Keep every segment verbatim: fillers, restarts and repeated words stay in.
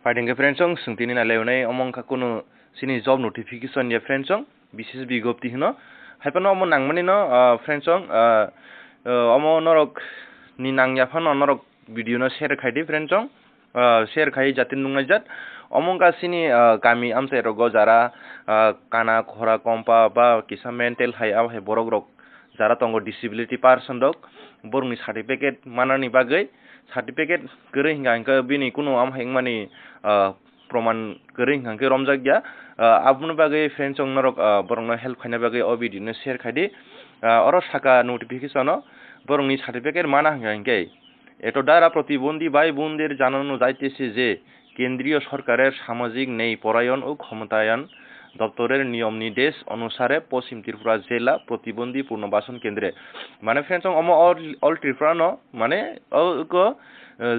Paidengke friends song, sung tini nalai unai omo wngkha kunu sini job notification ya friends song, bises bigopti hino. Haipano omo nangmani no, ah, friends song, ah, ah, omo norok ni nang yaphano norok video no share khai di friends song, ah, share khai jati nungnai jat. Omo wngkha sini, ah, kami amchai rogo jara, ah, kana khora kompa ba kisa mental hai abo hai borok rok jara tongo disability person rok, borokni certificate manani bagwi, certificate kwrwi hingka hingke bini kunu am hai wngmani, ah, proman kwrwi hingka hingke romjak ya. Ah, aboni bagwi friends song norok, ah, borokno help khaina bagwi o video no share khai di. Ah, oro saka notification o borokni certificate mana hingka hingke, এত দ্বারা প্রতিবন্ধী ভাই বোনদের জানানো যাইতেছে যে কেন্দ্রীয় সরকারের সামাজিক ন্যায় পরায়ণ ও ক্ষমতায়ন দপ্তরের নিয়ম নির্দেশ অনুসারে পশ্চিম ত্রিপুরা জেলা প্রতিবন্ধী পুনর্বাসন কেন্দ্রে, মানে friends song omo all, all Tripura no, মানে o ko, eh,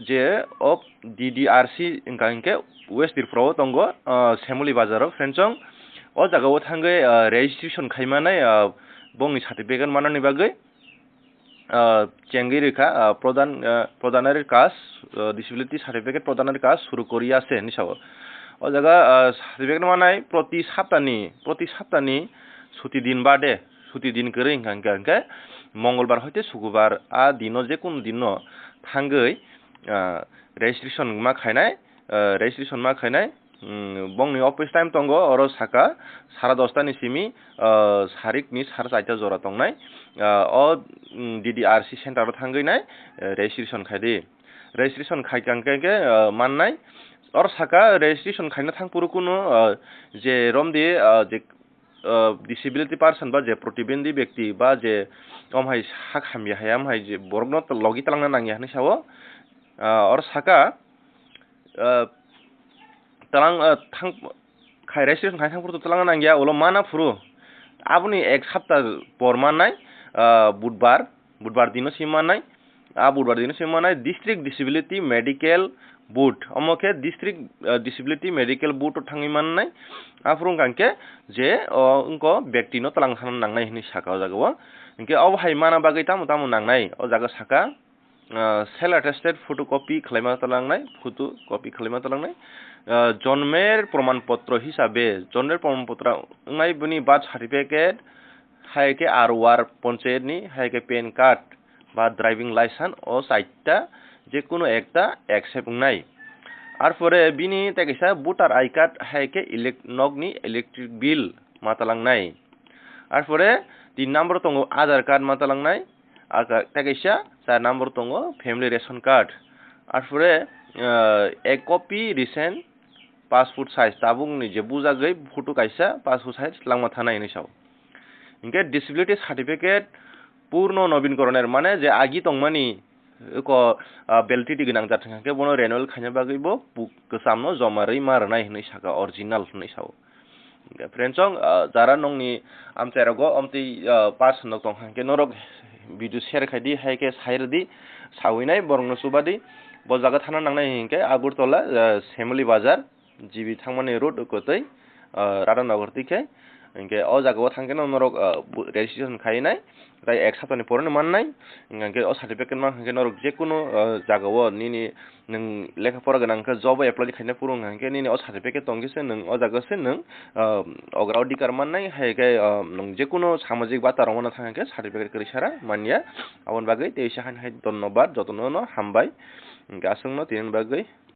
je o D D R C wngkha hingke West Tripura o tongo, ah, Semoli bazar o friends song o jaga o thangwi, ah, registration khaimanai, ah, bongni certificate manani bagwi, ah, chengwi rikha, ah, prodhan, ah, prodhanari kas, ah, disability certificate prodhanari kas suru kori ase hinwi sao. O jaga, ah, certificate manai proti saptani, proti saptani suti din bade, suti din kwrwi hingka hingka hingke Mongolbar hoite Sukubar a dino jekunu dino thangwi, ah, registration ma khainai, ah, registration ma khainai, mm, bongni office time tongo, oro saka sara dosta ni simi, ah, sarik ni sara chaita jora tongnai, ah, o, mm, D D R C center o thangwi nai, eh, registration khai di. Registration khai kang khe, khe, ah, mannai. Oro saka registration khaina thang phuru kunu, ah, je romdi, ah, je, ah, disability person ba je protibindhi byakti ba je om hai sak hamya hai am hai je borokno logi talangna nangya hinwi sao. Ah, oro saka, ah, talang, ah, thang khai registration khai thang phuru to talang nangya ulo mana phuru. Aboni ek sapta por mannai, ah, budbar, budbar dino si mannai, a budbar dino si mannai district disability medical board, omo khe district, ah, disability medical board o thangwi mannai. Aphuru wngkha hingke je o wngko byakti no talang sana nangnai hinwi saka o jaga o. Hingke obo hai mana bagwi tamo tamo nangnai o jaga saka. Ah, self attested photocopy khwlaima talangnai, photocopy khwlaima talangnai. Ah, jonmer proman potro hisabe, jonmer proman potro wngnai bini birth certificate, hai khe R O R panchayat ni, hai khe pan card ba driving license o chaita je kono ekta accept wngnai. Arpore bini tei kaisa voter I card hai khe elec-, nokni electric bill ma talangnai. Arpore tin number tongo Aadhaar card ma talangnai. Aka-, tei kaisa char number tongo family ration card. Arpore, ah, ek copy recent passport size tabukni je bujagwi photo kaisa passport size langma thanai hinwi sao. Hinkhe disability certificate purno nobin koroner mane je agi tongmani ko, ah, validity gwnang jat hinkhe bono renewal khaina bagwi bo pu-, kwchamno joma rwi ma rwnai hinwi saka original hinwi sao. Friends song, ah, jara nongni amchai rogo omtwi, ah, person rok tong kha, hingke norok video share khai di, hai khe sai rw di, sawi nai borok no chuba di. Bo jaga thana nangnai hingke Agartala, ah, Semoli Bazar, G B thangmani road kwtwi, ah, Radhanagar twi khe. Hingke o jaga o thang khe no norok, ah, bu-, registration khai nai. Tai ek saptani poroni mannai, hingke o certificate man hingke norok jekunu, ah, jaga o nini nwng lekha pora gwnang khe job o apply khaina phuru wngkha hingke nini o certificate tong khe se nwng o jaga se nwng, ah, ograodhikar mannai, hai khe, ah, nwng jekunu samajik bata rok mano thang khe certificate kwrwi sara manya. Aboni bagwi teisa hai hai dhonnobad, jotono no hambai hingke aswkno tini bagwi.